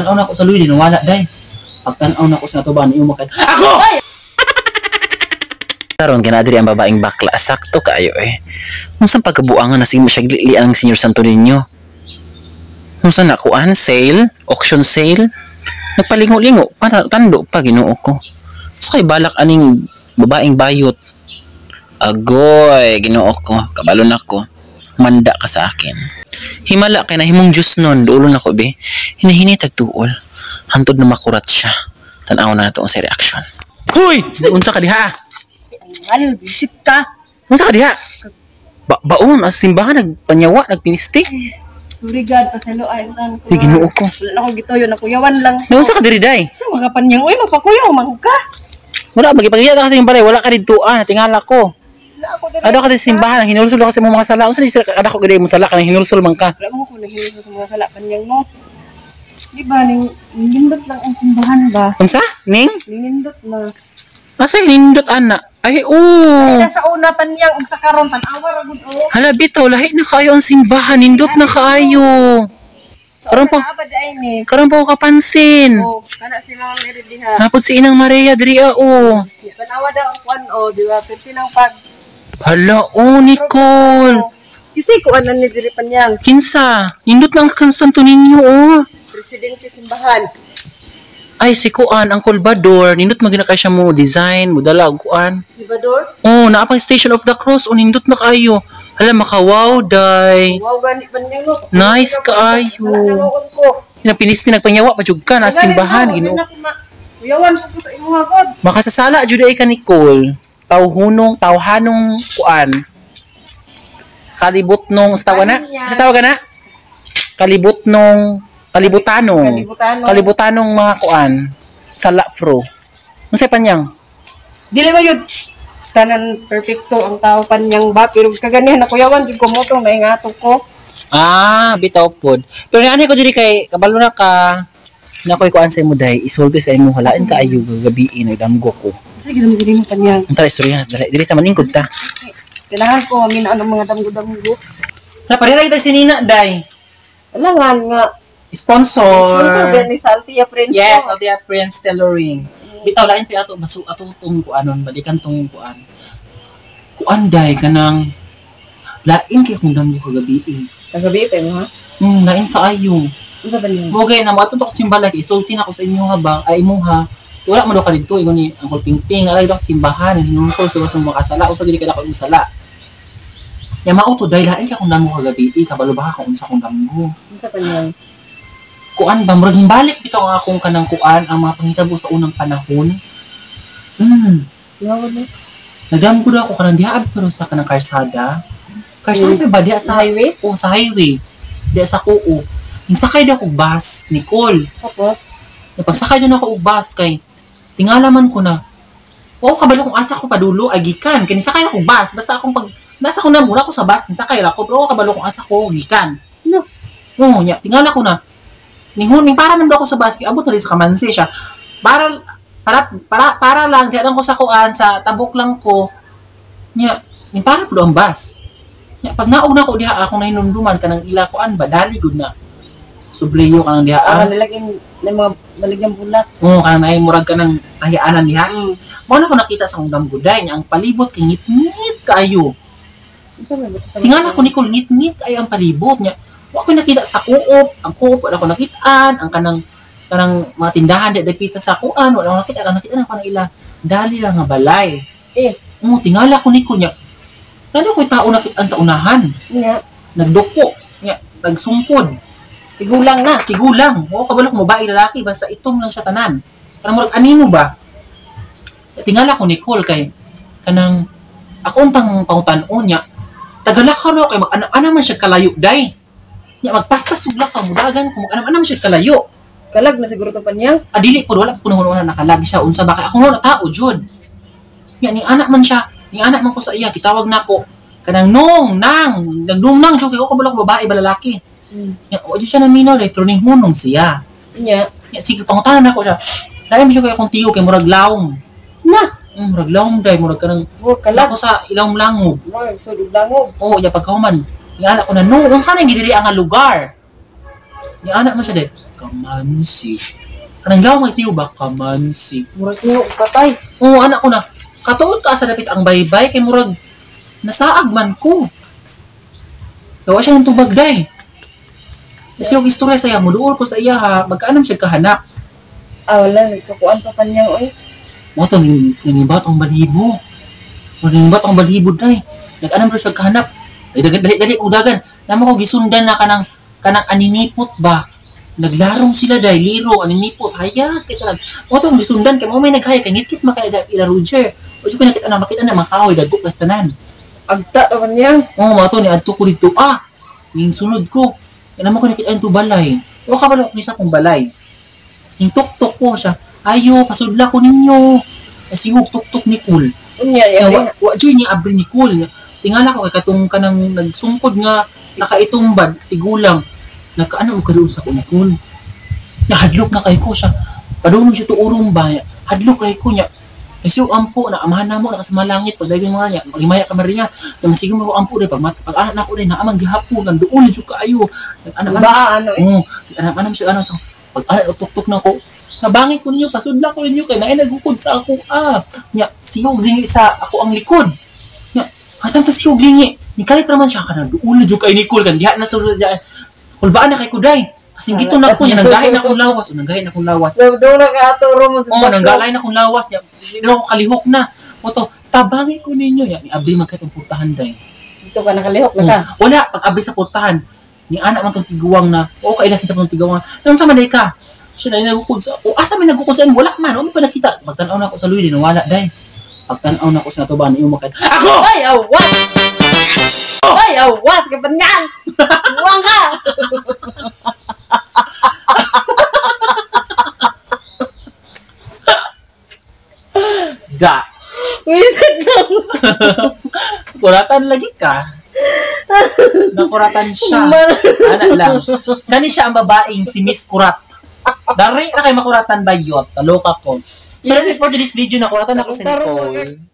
Tanaw na ako sa luwi, nawala day. Pagtanaw na ako sa natuban, imo kay ako. Karon kinadiri ang babaeng bakla, sakto kaayo eh. Unsang pagkabuangan na sige mo siya glili ang Senior Santo Niño. Unsa na kuan sale, auction sale? Nagpalingo-lingo pa tando pa, Ginoo ko. Sa kay balak aning babaeng bayot. Agoy, Ginoo ko, kabalo na ko. Manda ka sa akin. Himala kay nahimong Diyos nun, dulo na ko be. Hinahini tagtuol. Hantod na makurat siya. Tan-aw na nato ang sa reaction. Huy! Unsa ka diha? Al, visit ka. Unsa ka diha? Ba baon as simbahan nagpanyawa, nagpinisti. Sorry God, pasalo ay ang Ay, Ginoo ko. Wala na akong gituyo, nakuyawan lang. Naunsa ka diri day? Sa mga panyang, uy, magpakuyaw man ka. Wala magipaghiya ka sa balay, wala ka didto ah, tingala ko. Wala ako diri. Ano ka diri sa simbahan, ang hinulsol ka sa imong mga sala. Unsa di sa kada ko gid imong sala kanang hinulsol man ka. Wala mo ko nahilig sa mga sala panyang mo. Di ba, ning, nindot lang ang simbahan ba? Unsa? Ning? Nindot na. Asa nindot ana? Ay oo. Ay, sa una panyang, ug sa karon tan-awa ra gud oh. Hala bitaw lahi na kaayo ang simbahan, nindot na kaayo. Sa Karon una pa. na ba di ay ni? Karon pa ko kapansin. Oh, kana si Mama Mary diha. Napod si Inang Maria diri ah, oh. Tan-awa daw ang kuan oh, di ba? Pwede lang pag Hala oh, Nicole. Kasi kuan na ni diri panyang. Kinsa? Nindot na ang kan Santo Niño oh. Presidente simbahan. Ay si Kuan, ang Colbador, nindot magina kay siya mo design, mo dala og kuan. Si Bador. Oh, naa pang Station of the Cross, oh, nindot na kaayo. Hala makawaw day. Wow, gani panyang no. Nice kaayo. Wala na noon ko. Pinapinis ni nagpanyawa pa jud ka na simbahan, Ginoo. Kuyawan ko sa imuha god. Makasasala jud ay ka, Nicole. Tawhunong, tawhanong kuan. Kalibot nung sa tawag na? Sa tawag na? Kalibot nung kalibutanong. Kalibutanong. Kalibutanong mga kuan. Sala fro. Unsay panyang? Dili ba yun tanan perfecto ang tao panyang ba pero kaganihan na kuyawan jud ko mo tong naingato ko. Ah, bitaw pod. Pero niani ko diri kay kabalo na ka. Na ko'y kuan sa imo day, isulti sa imo halain kaayo gabi nagdamgo ko. Sige naman dili mo panyang. Ang tara istorya na dali diri ta maningkod ta. Kailangan ko amin ang mga damgo-damgo. Na pareha kita si Nina day. Alangan nga Sponsor. sponsor ba ni sa Altia Prince. Yes, Althea Prince Tailoring. Bitaw lain pa ato basu ato tong kuanon balikan tong kuan. Kuan day kanang lain kay kung damgo kagabi. Kagabi pa mo ha. Lain kaayo. Unsa ba niyo? Mo gay na mo ato simbahan kay isulti na ko sa inyo ha ba ay imo ha. Wala man daw ka didto ingon ni Uncle Pingping alay daw sa simbahan hinungsol sa sa mga kasala usa dili ka dako imong sala. Ya mao to dahil lain ka kung damgo kagabi kabalo ba ka kung unsa kong damgo. Unsa pa niyo? Kuan ba murag balik bitaw ang akong kanang kuan ang mga panghitabo sa unang panahon. Yawan mo. Nadamgo daw ako kanang diha pero sa kanang karsada. Karsada ba diha sa Highway? Oh, sa highway. Diha sa Kuo. Nisakay daw ako bus, Nicole. Tapos Napagsakay daw ako og bus kay tingala man ko na. Oo, kabalo kung asa ko padulo ay gikan. Kay nisakay ako og bus, basta akong pag nasa ko na mura ko sa bus, nisakay ra ko pero oo, kabalo kung asa ko gikan. No. Oo, nya tingala ko na. Nihun, para man daw ako sa bus, kay abot na rin sa kamansi siya. Para para para para lang diha lang ko sa kuan sa tabok lang ko. Nya, ning para pud ang bus. Nya pag naog na ko diha akong nahinumduman kanang ila kuan ba dali gud na. Subleyo kanang diha. Ah, nalagyan ng mga baligyang bulak. Oo, kanang naay murag kanang tahiyaanan diha. Mao na ko nakita sa akong damguday niya ang palibot kay ngit-ngit kaayo. Unsa man ba? Tingala ko Nicole ngit-ngit ay ang palibot niya. Wa ko nakita sa kuop, ang kuop wala ko nakitaan, ang kanang kanang mga tindahan di dapita sa kuan, wala ko nakita, ang nakita na ko na ila dali lang nga balay. Eh. Oo, tingala ko Nicole niya. Lalo ko'y tao nakitaan sa unahan. Nya, Nagduko, niya, nagsungkod. tigulang na. Tigulang. Oo, kabalo kung babae lalaki, basta itom lang siya tanan. Kanang murag animo ba? Tingala ko Nicole kay kanang ako untang pangutan-on niya. Tagalakaw na ako kay mag-ana man siya kalayo day. Nya magpaspas ug lakaw mudagan ko mag-ana man siya kalayo. Kalag na siguro to panyang. Adili po wala po na nakalag siya unsa ba kay ako na tao jud. Nya ning anak man siya, ning anak man ko sa iya gitawag nako kanang nong nang nagdung nang jud kay ako kabalo ko babae ba lalaki. Nya wa jud siya naminaw day pero ning hunong siya. Nya. Nya sige pangutanan nako siya. Lain mo siya kay akong tiyo kay murag lawom. Na. Murag lawom day murag kanang Wo kalag. ako sa ilawom langob. Murag sud og langob. Oo, nya pagkahuman. Ning anak ko na no, unsa na gidiri ang lugar? Ni anak man siya day. Kamansi. Kanang law may tiyo ba? Kamansi. Murag mo patay. Oo, anak ko na. Katuod ka sa dapit ang baybay kay murag nasaag man ko. Gawa siya ng tubag day. Kasi yung istorya sa iya, muduol ko sa iya ha, magkaanam siya kahanap. Ah, wala nagtukuan pa kanyang oy. Mo to nangibat ang balibo. Nangibat ang balibo day. Nag-anam siya kahanap. Dali dali dali udagan. Namo ko gisundan na kanang kanang aninipot ba. Naglarong sila day, liro aninipot. Hayag kay sa mo to gisundan kay mo may naghayag kay ngitit makaya ila Roger. O ko nakita na makita na mga kahoy dagko kas tanan. Agta pa kanyang. Oo, mo to ni adto ko dito. Ah, ning sunod ko. Kaya mo ko nakita ang balay. O ka balo isa kong balay. Ning tuktok ko siya. Ayo, pasudla ko ninyo. Kasi hug tuktok ni Cool. Unya Kaya ya. wa joy niya abri ni Cool. Tingala ko kay katong kanang nagsungkod nga nakaitumbad tigulang. Nagkaano mo kadoon sa ko ni Cool. Nahadlok na kay ko siya. Padulong siya tuurong ba. Hadlok kay ko niya. Kasi yung ampo na amahan na mo nakasamalangit pag daging mga niya magimaya ka Maria na masigong mo ampo dai pag pag anak nako dai naamang gihapon nang duol jud kaayo anak Ba ano eh. Oo, anak anak siya ano sa pag anak tuktok na ko. Nabangit ko ninyo, pasudla ko ninyo kay naay nagukod sa ako. Ah, nya siyog lingi sa ako ang likod. Nya, asam ta siyog lingi. Nikalit raman siya kana duol jud kay Nicole kan diha na sa diha. Kulbaan na kay Kuday. Kasi gito na ko niya nanggahi na akong lawas, nanggahi na akong lawas. So doon na ka ato mo sa Oo, nanggalay na akong lawas niya. Hindi na ako kalihok na. Moto, tabangi ko ninyo. Ya, ni abri man kay itong putahan day. Dito ka nakalihok na ka. Wala, pag abri sa putahan, ni anak man tong tiguang na, o kailan sa tong tiguang na, nang sa manday ka. Siya na nagukod sa, o asa may nagukod sa wala man, o mo pa nakita. Pagtanaw na ako sa luwi, din, wala day. Pagtanaw na ako sa natuban, imo makan. Ako! Ay, awat! Ay, awat! Kapanyan! Buwang ka! Da! Wisit lang. Kuratan lagi ka. Nakuratan siya. Ana lang. Kani siya ang babaeng si Miss Kurat. Dari na kay makuratan ba yot? Taloka ko. So that is for today's video. Nakuratan ako si Nicole.